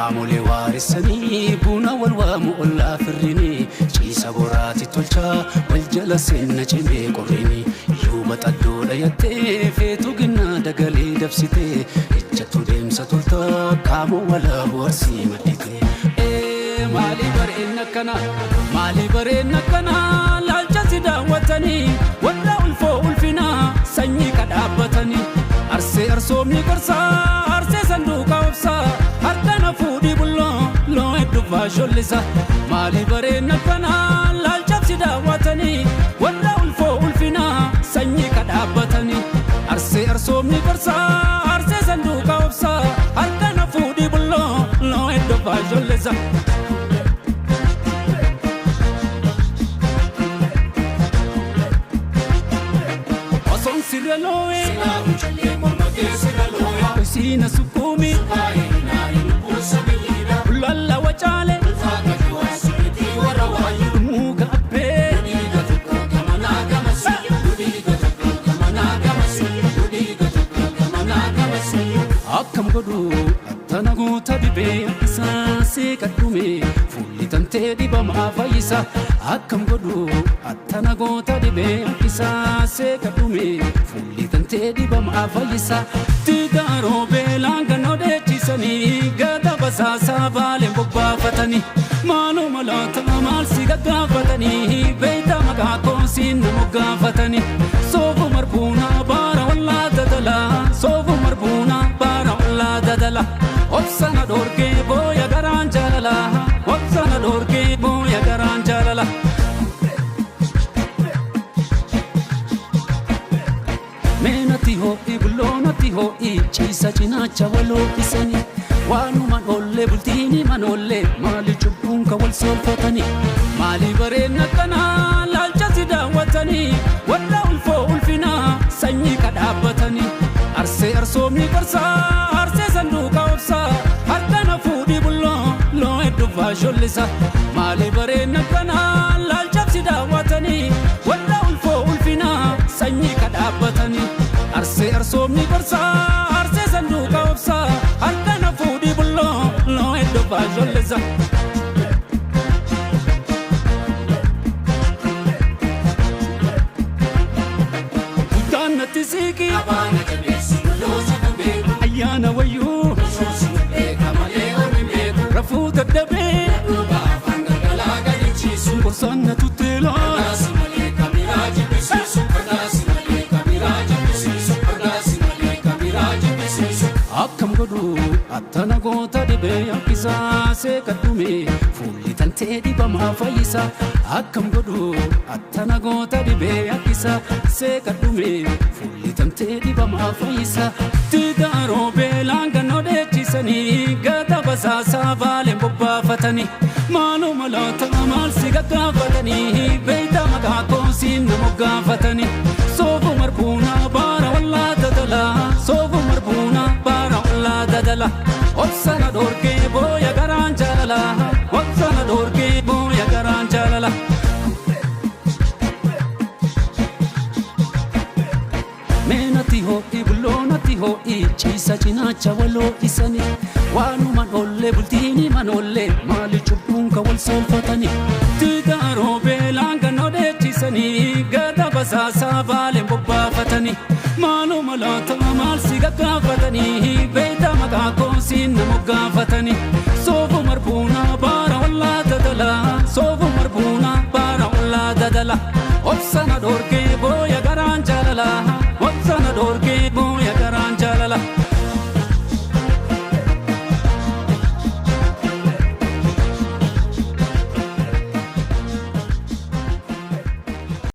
Qaamolee waaressanii buna wal waamu ollaa firrini ciisa boraati tolchaa wal jala seenna cimee qorrini yuuba xaddoo dhayattee feetu ginnaa dagalee dabsitee ejjattu deemsa toltaa qaamoo walaabu arsii maddite. Maali bareen akkana maali bareen akkana laalcha si daawwatanii warra ulfoo ulfinaa sanyii kadhaabbatanii arsee arsoomni gorsaa arsee sanduuqa obsaa harkana fuudhii bulloo loo hedduu faashollisa maali bareen akkana laalcha si daawwatanii warra ulfoo ulfinaa sanyii kadhaabbatanii arsee arsoomni gorsaa arsee sanduuqa obsaa harkana fuudhii bulloo loo hedduu faashollisa. Osoon sirra loo'ee Siina sukkuumi Lalla wacaale Muka abbee Akkam godhu attana guuta dibee isaa seeqadhume fuulli tantee dibamaa fayyisa. Akkam godhu attana goota dibee isaa seeqadhume fuulli tantee dibamaa fayyisa. Tigaaroo beelaan gannoo dheechisanii gada basaasaa baaleen bobbaafatanii maaloo maloota maal si gaggaafatanii beeyta maqaa koosiin nama gaafatanii soofu marbuunaa baara wallaa dadalaa soofu marbuunaa baara wallaa dadala obsana dhoorgee booya garaan jaalala obsana dhoorgee booya garaan jaalala. Meenati ho'i bulloonati ho'i ciisa cinaacha waloo isanii waanuman oollee bultiini manoollee maali cubbuun ka wal soolfatanii maali bareen akkanaa laalcha si daawwatanii warra ulfoo ulfinaa sanyii kadhaabbatanii arsee arsoomni gorsaa arsee sanduuqa obsaa harkana fuudhii bulloo loo hedduu faashollisa maali bareen akkanaa laalcha si daawwatanii warra ulfoo ulfinaa sanyii kadhaabbatanii arsee arsoomni gorsaa arsee sanduuqa obsaa harkana fuudhii bulloo loo hedduu faashollisa. Guddaan natti siiqi ayyaana wayyuu rafuu dadhabee gorsaan na tutteelaa. Akkam godhu attana goota dhibee akkisaa seeqadhume fuulli tantee dibamaa fayyisa. Akkam godhu attana goota dhibee akkisaa seeqadhume fuulli tantee dibamaa fayyisa. Tigaaroo beelaan gannoo dheechisanii gata basaasaa baaleen bobbaafatanii maaloo maloota maal si gaggaafatanii beeyta maqaa koosiin nama gaafatanii soofu marbuunaa baara wallaa dadalaa soofu marbuunaa baara wallaa dadala obsana dhoorgee booya garaan jaalala obsana dhoorgee booya garaan jaalala. Meenati ho'i bulloonati ho'i ciisa cinaacha waloo isanii waanuman oollee bultiini manoollee maali cubbuun ka wal soolfatanii tigaaroo beelaan gannoo dheechisanii gada basaasaa baaleen bobbaafatanii maaloo maloota maal si gaggaafatanii beeyta maqaa koosiin nama gaafatanii soofu marbuunaa baara.